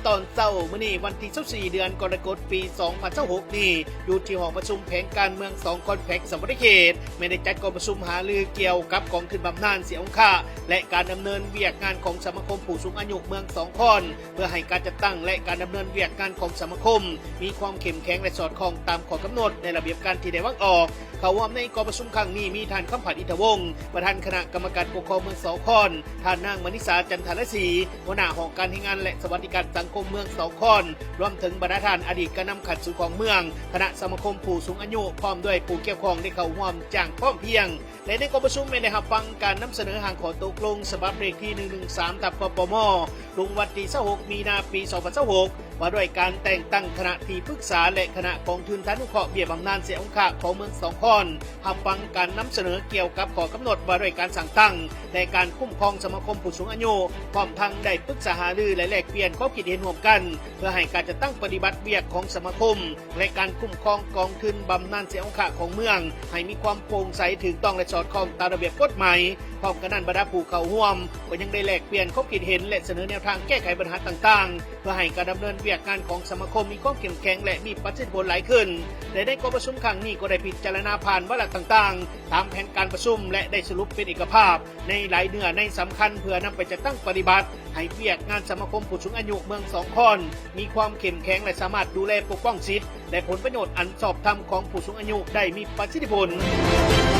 ຕອນເຊົ້າມື້ນີ້ ວັນທີຊາວສີ່ ເດືອນກໍລະກົດ ປີສອງພັນຊາວຫົກນີ້ ຢູ່ທີ່ຫ້ອງປະຊຸມແຂວງການເມືອງສອງຄອນ ແຂວງສະຫວັນນະເຂດ ແມ່ນໄດ້ຈັດກອງປະຊຸມຫາລືກ່ຽວກັບກອງທຶນບຳນານເສຍອົງຄະ ແລະ ການດຳເນີນວຽກງານຂອງສະມາຄົມຜູ້ສູງອາຍຸເມືອງສອງຄອນ ເພື່ອໃຫ້ການຈັດຕັ້ງ ແລະ ການດຳເນີນວຽກງານຂອງສະມາຄົມ ມີຄວາມເຂັ້ມແຂງ ແລະ ສອດຄ່ອງຕາມຂໍ້ກຳນົດ ແລະ ລະບຽບການທີ່ໄດ້ວາງອອກ. ເຂົ້າຮ່ວມໃນກອງປະຊຸມຄັ້ງນີ້ ມີທ່ານ ຄຳພັນ ອິນທະວົງ ປະທານຄະນະກຳມະການປົກຄອງເມືອງສອງຄອນ, ທ່ານ ນາງ ມະນິສາ ຈັນທະລາສີ ຫົວໜ້າຫ້ອງການແຮງງານ ແລະ ສະຫວັດດີການສັງຄົມເມືອງສອງຄອນ, ລວມເຖິງບັນດາທ່ານອະດີດການນຳຂັ້ນສູງຂອງເມືອງ, ຄະນະສະມາຄົມຜູ້ສູງອາຍຸ ພ້ອມດ້ວຍຜູ້ກ່ຽວຂ້ອງໄດ້ເຂົ້າຮ່ວມຢ່າງພ້ອມພຽງ ແລະ ໃນກອງປະຊຸມແມ່ນໄດ້ຮັບຟັງການນຳສະເໜີຮ່າງຂໍ້ຕົກລົງສະບັບເລກທີ ໜຶ່ງໜຶ່ງສາມ ທັບ ປປມ ລົງວັນທີຊາວຫົກ ມີນາ ປີສອງພັນຊາວຫົກ ວ່າດ້ວຍການແຕ່ງຕັ້ງຄະນະທີ່ປຶກສາ ແລະ ຄະນະກອງທຶນທານຸເຄາະເບ້ຍບຳນານເສຍອົງຄະຂອງເມືອງສອງຄອນ, ຮັບຟັງການນຳສະເໜີກ່ຽວກັບຂໍ້ກຳນົດວ່າດ້ວຍການສ້າງຕັ້ງ ແລະ ການຄຸ້ມຄອງສະມາຄົມຜູ້ສູງອາຍຸ, ພ້ອມທັງໄດ້ປຶກສາຫາລື ແລະ ແລກປ່ຽນຄວາມຄິດເຫັນຮ່ວມກັນ ເພື່ອໃຫ້ການຈັດຕັ້ງປະຕິບັດວຽກຂອງສະມາຄົມ ແລະ ການຄຸ້ມຄອງກອງທຶນບຳນານເສຍອົງຄະຂອງເມືອງ ໃຫ້ມີຄວາມໂປ່ງໃສ, ຖືກຕ້ອງ ແລະ ສອດຄ່ອງຕາມລະບຽບກົດໝາຍ. ພ້ອມກັນນັ້ນ, ບັນດາຜູ້ເຂົ້າຮ່ວມກໍຍັງໄດ້ແລກປ່ຽນຄວາມຄິດເຫັນ ແລະ ສະເໜີແນວທາງແກ້ໄຂບັນຫາຕ່າງໆ ເພື່ອໃຫ້ການດຳເນີນວຽກງານຂອງສະມາຄົມມີຄວາມເຂັ້ມແຂງ ແລະ ມີປະສິດທິຜົນຫຼາຍຂຶ້ນ. ແລະ ໃນກອງປະຊຸມຄັ້ງນີ້ກໍໄດ້ພິຈາລະນາຜ່ານວາລະຕ່າງໆ ຕາມແຜນການປະຊຸມ ແລະ ໄດ້ສະຫຼຸບເປັນເອກະພາບໃນຫຼາຍເນື້ອໃນສຳຄັນ ເພື່ອນຳໄປຈັດຕັ້ງປະຕິບັດໃຫ້ວຽກງານສະມາຄົມຜູ້ສູງອາຍຸເມືອງສອງຄອນ ມີຄວາມເຂັ້ມແຂງ ແລະ ສາມາດດູແລປົກປ້ອງສິດ ແລະ ຜົນປະໂຫຍດອັນຊອບທຳຂອງຜູ້ສູງອາຍຸໄດ້ມີປະສິດທິຜົນ.